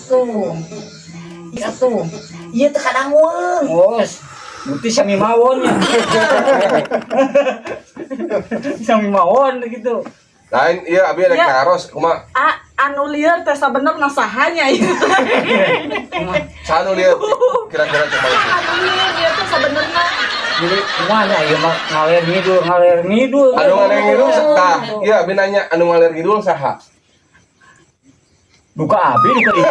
Atuh. Atuh. Ieu teh kadangueun. Oh, berarti sami mawon ya. Sami mawon gitu. Lain iya abi rek Ya. naros kumaha? Ah, anu lieur teh sabenerna sahanya ieu teh. Saha nu lieur kira-kira coba itu. Anu lieur ieu teh sabenerna. Jadi kumaha ieu mah ngaler ngidul ngaler ngidul. Anu ngaler ngidul tah, iya abi nanya anu ngaler ngidul saha? Duka abi duka di.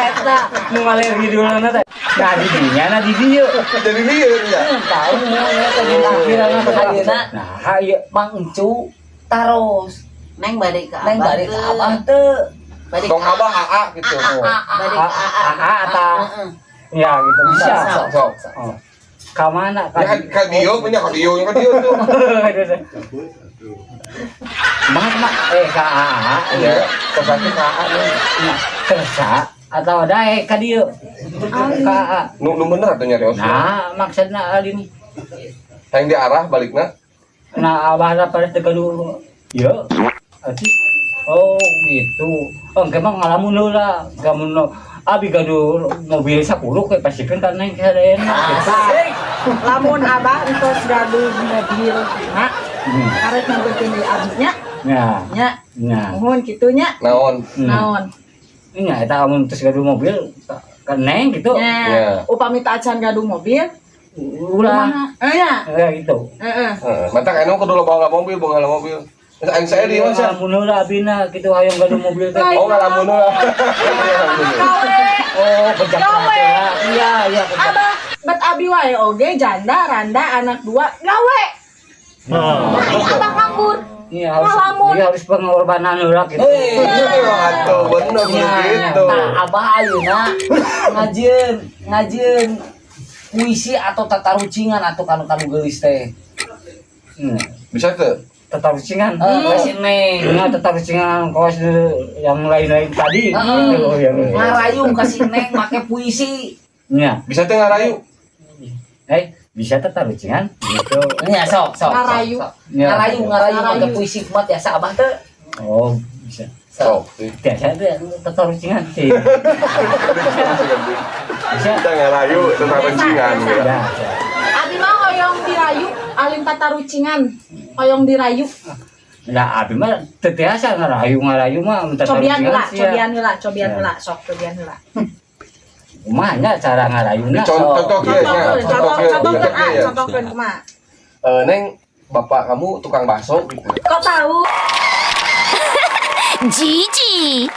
Eta nu ngaler ngidulna teh. Nah di dinya nah di dieu. Jadi lieur ya. Tahu mau ya tadi akhiranna teh. Ayeuna. Nah, ieu Mang Encu taros. Neng bade ka Neng abah bade ka teu. abah teu. Bade Tong ka abah AA gitu. Bade ka AA. AA atau Heeh. ya gitu bisa. Sok sok. Oh. Ka mana Ya ka dieu punya ka dieu tuh. Mak mak eh ka AA Ya, kesatu ka AA nih. Nah, kersa atau daek ka dieu ka AA. Nu nu bener atuh nyarios. Nah, maksudna alim. Hayang diarah balikna. Nah, abah pada teu gaduh ieu. Arti oh gitu. Oh, engke mah ngalamun heula. Gamun abi gaduh mobil 10 kayak pasikeun ka neng sadayana gitu. Asik. Lamun abah entos gaduh mobil, nah, karek nyamperkeun deui abi nya. Nah, Nya, nah. muhun kitu nya. Naon? Naon? Nya eta amun terus gaduh mobil ka neng gitu. Nya, Ya. upami teu acan gaduh mobil, Ulah. kumaha? Eh nya. Ya gitu. Heeh. Heeh. Matak anu kudu loba mobil, boga mobil. Aing saya di mana sih? Ngalamun heula abina gitu hayang gaduh mobil teh. Oh, ngalamun heula. Gawe. Oh, kerja Gawe. keras. Iya, kerja. Abah, bet abi wae oge janda, randa, anak dua, gawe. Nah, abah nganggur. Iya harus Ngalamun. iya harus pengorbanan heula gitu. Iya, atuh bener Iya, begitu. Nah, abah ayeuna ngajieun ngajieun puisi atau tatarucingan atau kanu kanu geulis teh. Bisa tuh. Tatarucingan. Eh, kasih neng. Nah, tatarucingan kos yang lain-lain tadi gitu yang Ngarayu kasih neng make puisi. Iya. Bisa tuh ngarayu. Eh, bisa tatarucingan gitu. Nya sok sok. Ngarayu. Sok, sok. Ya. Ngarayu ngarayu Ngarayu. make puisi kumat biasa abah teh. Oh, bisa. Sok sih. Biasa itu tatarucingan sih. Bisa. Bisa ngarayu tentang rencingan ya. Ya. Abi mah hoyong dirayu, alim tatarucingan. Hoyong dirayu. Nah, abi mah teu tiasa ngarayu ngarayu mah Cobian heula, tatarucingan sih ya. cobian heula, cobian Ya. heula, sok cobian heula. Kumaha nya cara ngarayuna? Contoh contoh kieu nya. Contohkeun, Contoh contoh kieu. contohkeun ah, Contoh kieu ya. contohkeun kumaha. Eh, Neng, bapak kamu tukang bakso gitu. Kok tahu? Gigi.